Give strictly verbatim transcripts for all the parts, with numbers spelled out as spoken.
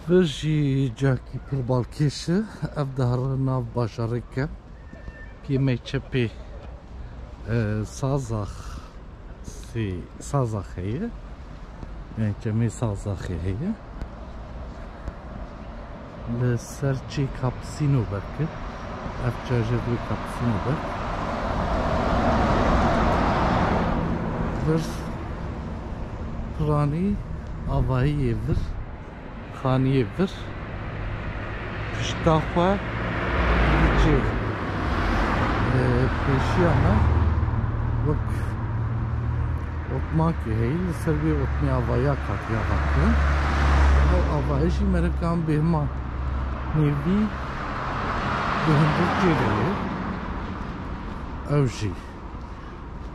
Vir jî cakî pir balkêş e. Ev dihre nav bajareke. Piyê me çepê, e, Sazax, sê, Sazax heye. Yani çemê Sazaxê heye. Li ser çê Kapsîno berke. Ev çar jê dibê Kapsîno berk. Vir piranî avayiyê vir. Xaniyê vir pişta xwe diçê, e, pêşiya me wek otmakê heye, li ser vê otmê avaya hatiye vekirin. Ew avayî jî merikan bêhma nêvî di hundir çê de ye. Ew jî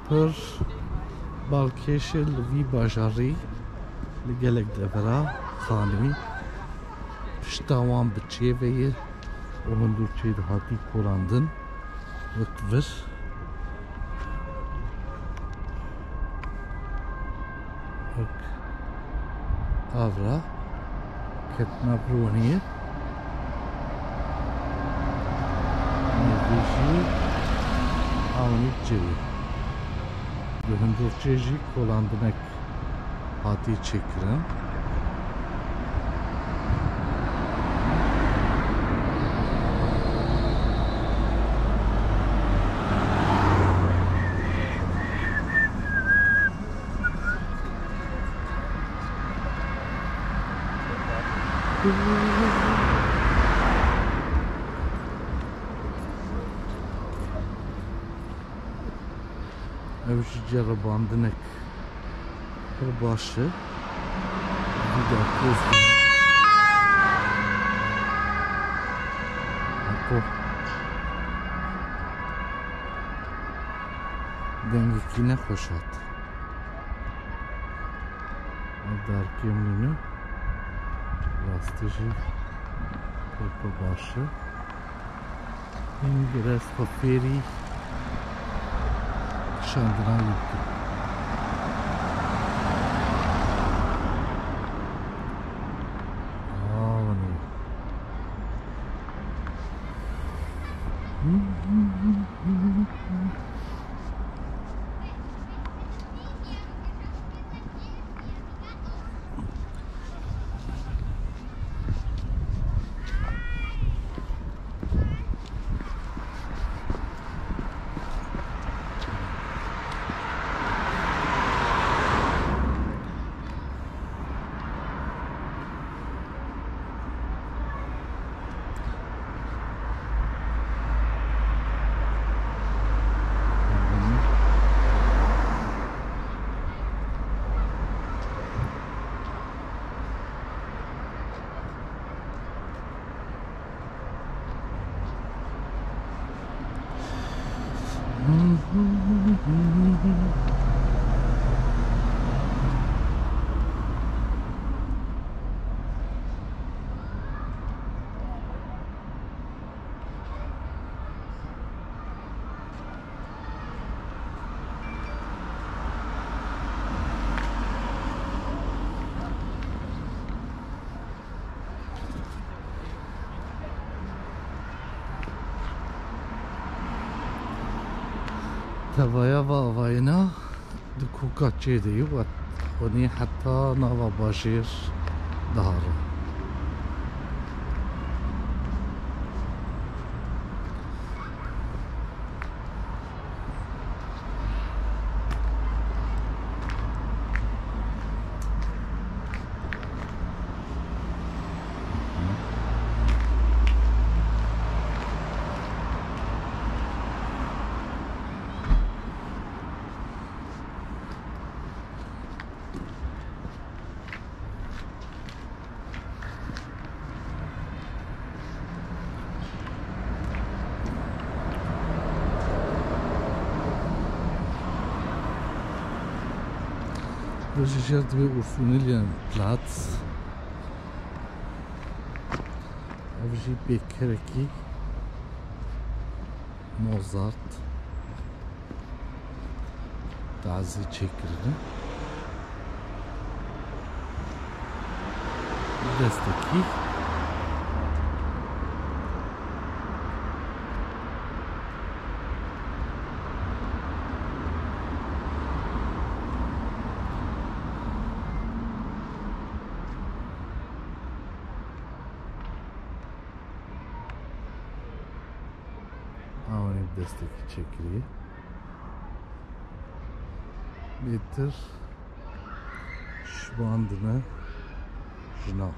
pir balkêş e li vî bajarî, li gelek devera xanî. Pişta wan bi çê ve ye û hundir çê de hatî kolandin wek vir. Wek avra ketina Broniyê. Nêvî jî awnî çêyê. Li hundir çê jî kolandinek hatî çêkirin. Ev jî ceribandinek pir baş e. Vî de post. Heko. Dengekî nexweş hat. Ev darkê min e. Rastî jî pir pir baş e. Hîn biraz xwe fêrî kişandina wî bikim. Aw, ne. Tevaya va avayêna di koka çê de yî, we xwenî heta nava bajêr dihare. Vê jî jêr dibê Ursulinian Platz. Ev jî pêkerekî Mozart tazî çêkirine. Destekî. Awanê bi destekî çêkiriye. Bêtir şibandine jina.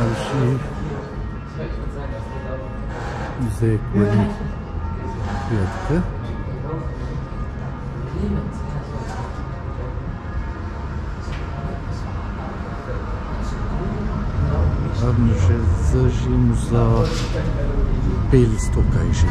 Ev jî müzeyê Komî xuya dike. Ev müze jî müza Bêlîstokayê jî.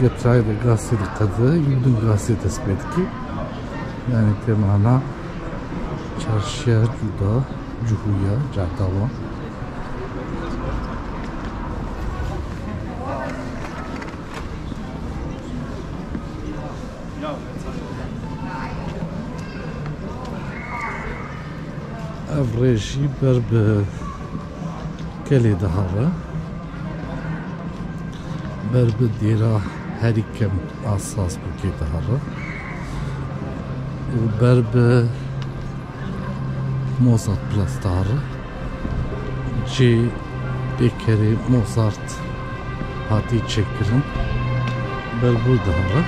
Getirayê de gasê diqede, yûdin gasê dest pê dikî. Yani tê mana çarşiya cuda, cuhuya, cadava. Ev rê jî ber bi kelê dihare. Ber bi dêra herî kem a Salzburgê dihare. Û ber bi Mozartplatz dihare. Cê pêkerê Mozart hatî çêkirin. Ber bi dihare.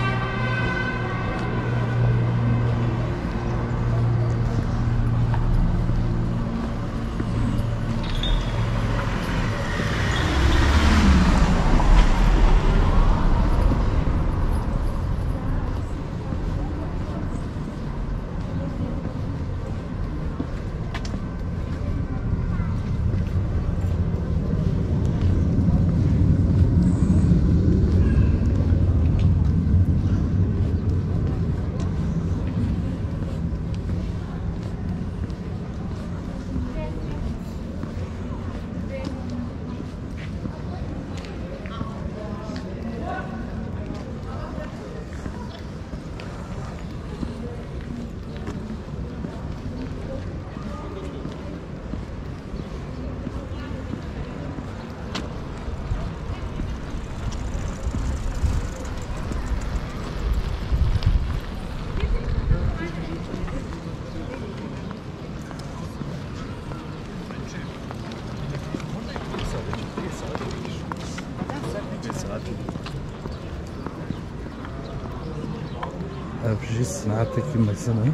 Ev jî sinatekî mezin e.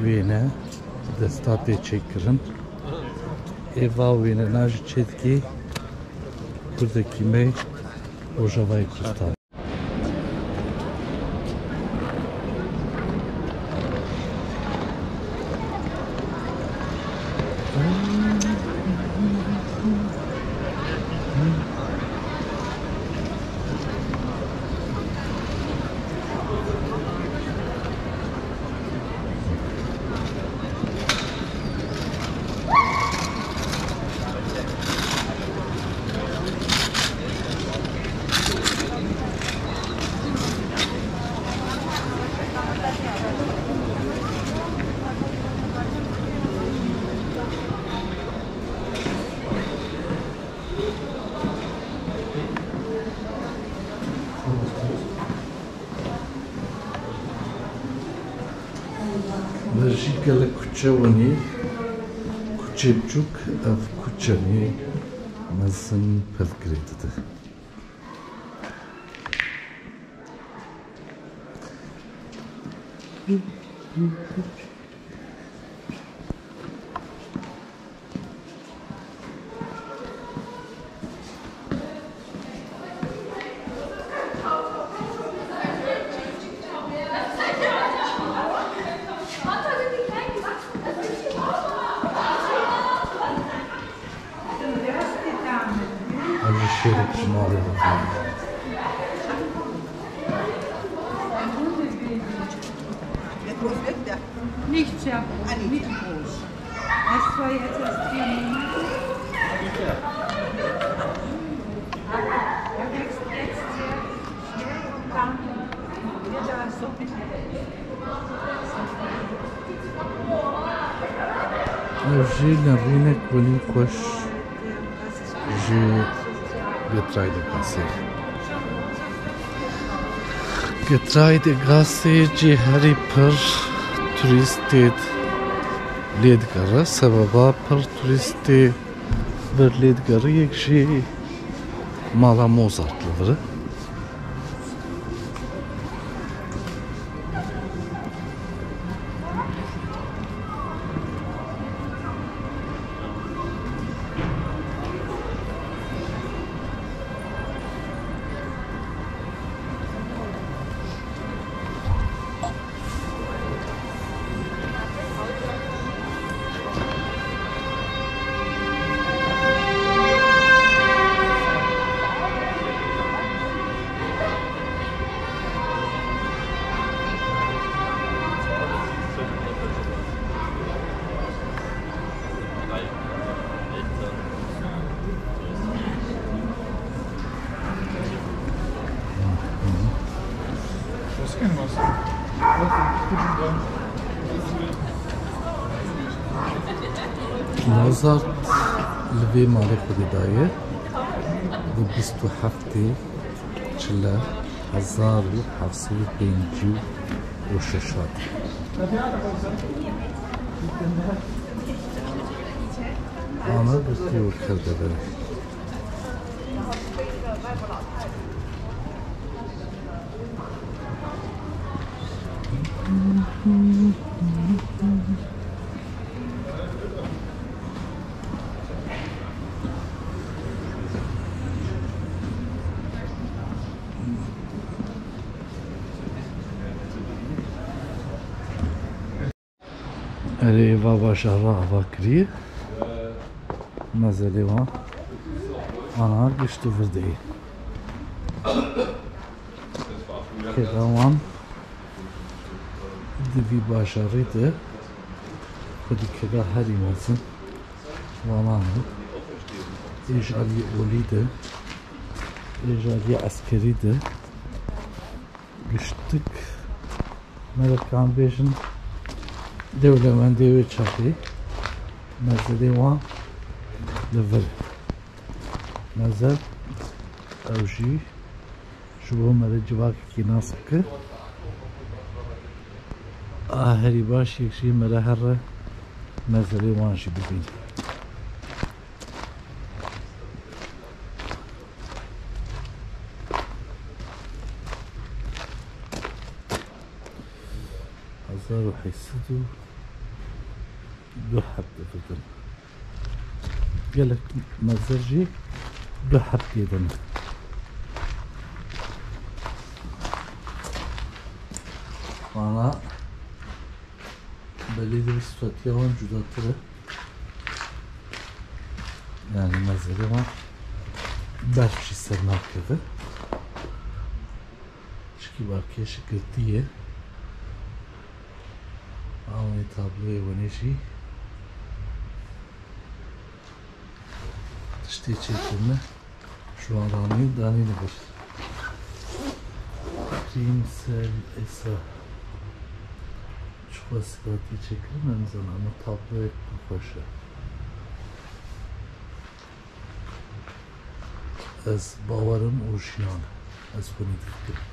Wêne desta tê çêkirin. Ê va wênena jî çêdikê kurdekî me Rojavayê Kurdistan. Vir jî gelek kuçe wenî, kuçê biçûk, ev kuçenî mezin pevkirê dide. Ev jî şêrek ji malê ve tê. Nicht sehr hoch, nicht groß. Es war jetzt das Thema. Ev jî nerînek welî xweş ji Getreidegazê. Getreidegazê cî herî pir turîst tê lê digere. Sebeba pir turîst tê vir lê digere yek jî mala Mozart li vir e. Mozart li vê malê xwedî daye, di bîst û heftê Çile hezar û heft sed û pêncî û şeş hat. Ana girtiye û kevde berê. Erê, va bajara ava kiriye. Mezelê wan ana gişt û vir de ye. Kêda wan di vî bajarî de xwedî kêda herî mezin vanan e. Ê ji aliyê olî de, ê ji aliyê eskerî de. Giştik, me re kan bêjin, dewlemendê wê çaxê, mezelê wan li vir. Mezel, ew jî ji bo me re civakekî nas bike. A herî baş yek jî me re here mezelê wan jî bibîne. Hezar û heyt sed û du heb difitin. Gelek mezel jî du heb tê de ne. Vana belê de statiya wan cudatir e. Yani mezelê wan berf jî ser nakeve. Çikî balkêş girtiye. Ama tabloyê wenê jî tiştê çêkirine. Şu an ranî danî li vir. Primsel Esa. Çiqas sibatî çêkirin, em zanin, ama tabloyek pir xweş e. Ez bawerim orîjînal e. Ez xwe nî difikirim.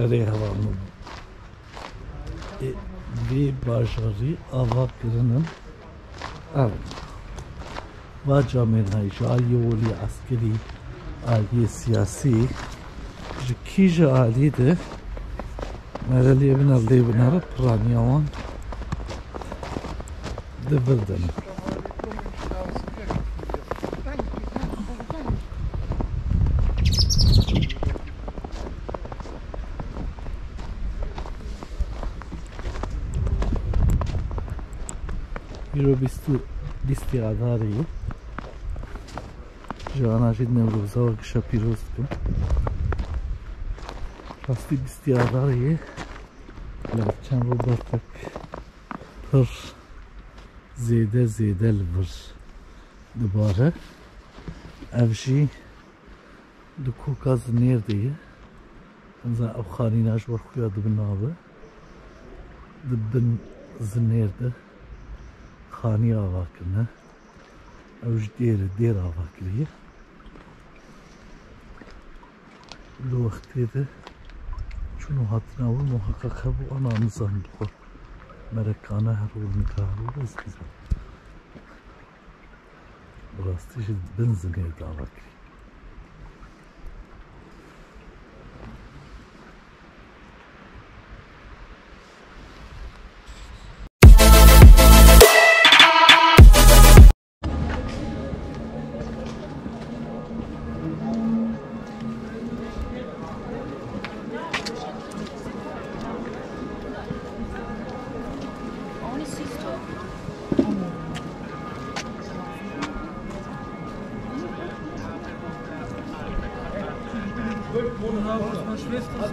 Erê hevalno. Ê, vê bajarî ava kirinin. Ev. Va camêrnayî ji aliyê welî eskerî, aliyê siyasî, ji kî ji alî de mereliyê bine lê binere piraniya wan di vir de ne. Îro bîst û, bîstê Adarê ye. Ji ana jî Newroza we gişa pîroz dikim. Rastî bîstê Adarê ye. Lê çend roj berfek pir zêde zêde li vir dibare. Ev jî di koka Zinêr de ye. Hemza ev xanîna ji ber xuya di bin ava. Di bin Zinêr de xanî ava kirine. Ew ji dêr, dêr ava kiriye. Li wextê de çûn û hatina wî muheqeq hebû, ana nizam bi xwe merekane herû nika herû ez nizam. Bi rastî jî bin Zinêr de ava kirî. Bravo, ist mein Schwester.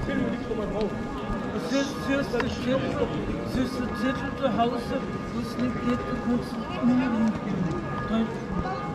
Süß, süß, süß, süß, süß, süß, süß, zu Hause, wo es nicht geht, du kannst nie rumspielen.